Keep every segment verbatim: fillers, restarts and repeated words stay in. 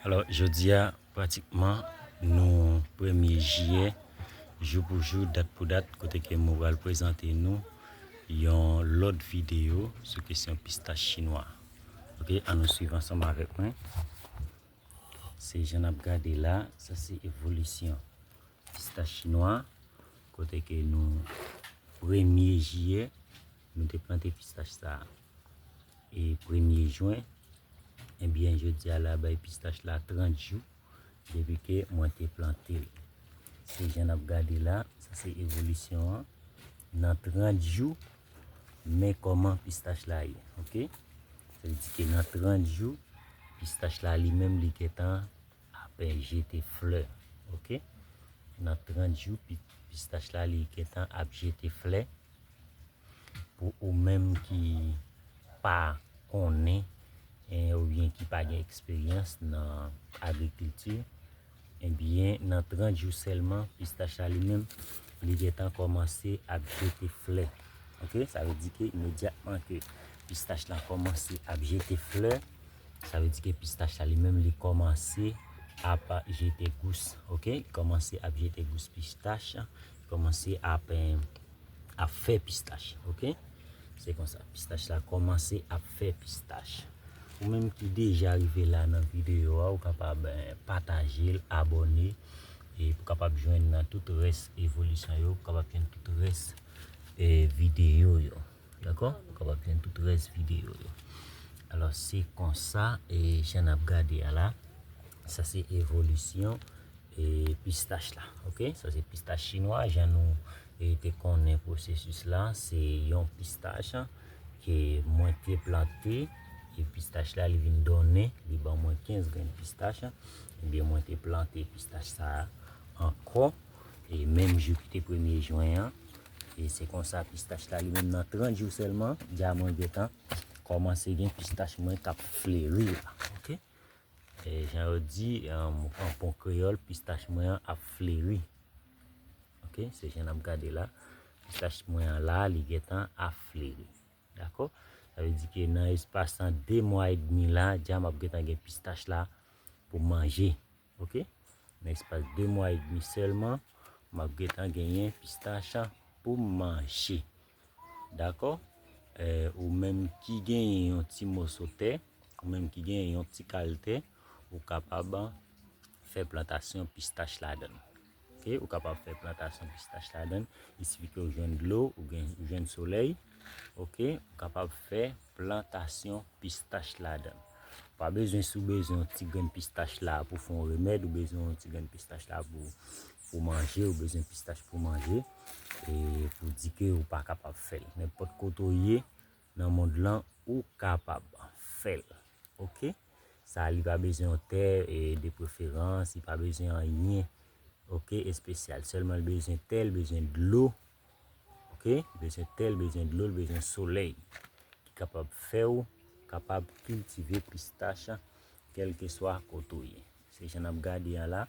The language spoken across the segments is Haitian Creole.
Alò, jodi a, pratikman, nou premye jiyè, jou pou jou, dat pou dat, kote ke mwen pral prezante nou yon lòt videyo sou kesyon pistach chinwa. Ok, ann nou swiv ansanm avèk mwen. Se jan n ap gade la, sa se evolisyon pistach chinwa, kote ke nou, premye jiyè, nou te plante pistach sa a. E premye jen, ebyen, jodi a la, bay pistach la trant jou depi ke mwen te plante l. Se jan n ap gade la, sa se evolisyon an. Nan trant jou, men kòman pistach la ye, ok? Sa vle di ke nan trant jou, pistach la li menm li gentan ap jete flè, ok? Nan trant jou, pi-, pistach la li gentan ap jete flè. Pou ou menm ki pa konnen, eh, oubyen ki pa gen eksperyans nan agrikilti, ebyen, nan trant jou sèlman, pistach la li menm, li gentan kòmanse ap jete flè. Ok, sa vle di ke imedyatman ke pistach la kòmanse ap jete flè, sa vle di ke pistach la li menm, li kòmanse ap jete gous. Ok, li kòmanse ap jete gous pistach, li kòmanse ap, eh, ap fè pistach, ok? Se konsa, pistach la kòmanse ap fè pistach. Ou menm ki deja rive la nan videyo a, ou kapab, eh, pataje l, abòne, e pou kapab jwenn nan tout rès evolisyon yo, pou kapab jwenn tout rès, eh, videyo yo. Dakò? Pou kapab jwenn tout rès videyo yo. Alò, se konsa, e jan n ap gade a la, sa se evolisyon e pistach la, ok? Sa se pistach chinwa, jan nou, e, te konnen pwosesis la, se yon pistach ke mwen te plante, e pistach la, li vin donnen, li ban mwen kenz grenn pistach, ebyen, mwen te plante pistach sa a ankò, e menm jou ki te premye jen an, e se konsa pistach la, li menm nan trant jou sèlman, dja mwen gentan kòmanse gen pistach mwen k ap fleri la, ok? E jan yo di, an, an bon kreyòl, pistach mwen an ap fleri. Ok, se jan n ap gade la. Pistach mwen an la, li gentan ap fleri. Dakò? Sa vle di ke nan espas an de mwa edmi la, dja m ap gentan gen pistach la pou manje. Ok? Nan espas de mwa edmi sèlman, m ap gentan genyen pistach pou manje. Dakò? Eh, ou menm ki genyen yon ti moso tè, ou menm ki genyen yon ti kal tè, ou kapab fè plantasyon pistach ladan l. Ok? Ou kapab fè plantasyon pistach ladan l. Il sifi ke ou jwenn dlo, ou gen, ou jwenn solèy. Ok? Ou kapab fè plantasyon pistach ladan l. Pa bezwen, si w bezwen yon ti grenn pistach la pou fè yon remèd, ou bezwen yon ti grenn pistach la pou, pou manje, ou bezwen pistach pou manje, e pou di ke ou pa kapab fè l. Nenpòt kote w ye nan mond lan, ou kapab fè l. Ok? Sa, li pa bezwen yon tè, e, de preferans, li pa bezwen anyen, ok, espesyal. Sèlman, li bezwen tè, li bezwen dlo, ok? Li bezwen tè, li bezwen dlo, li bezwen solèy ki kapab fè w kapab kiltive pistach, kèlkeswa kote w ye. Se jan n ap gade an la,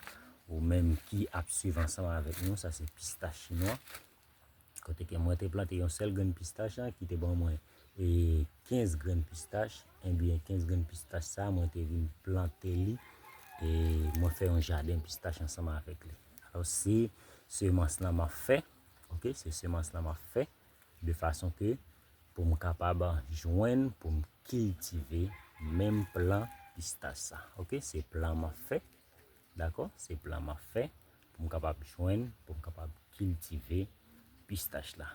ou menm ki ap swiv ansanm avèk nou, sa se pistach chinwa. Kote ke mwen te plante yon sèl grenn pistach, ki te ban mwen, e, kenz grenn pistach, ebyen, kenz grenn pistach sa, mwen te vin plante li, e mwen fè yon jaden pistach ansanm avèk li. Alò, se semans lan m ap fè, ok, se semans lan m ap fè, de fason ke pou m kapab jwenn, pou m kiltive menm plan pistach sa, ok, se plan m ap fè, dakò, se plan m ap fè, pou m kapab jwenn, pou m kapab kiltive pistach la.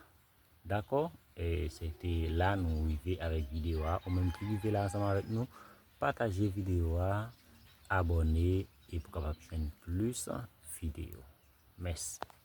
Dakò? E se te la nou rive avèk videyo a. Ou menm ki rive la ansanm avèk nou, pataje videyo a, abòne, e pou kapab jwenn plis videyo. Mèsi.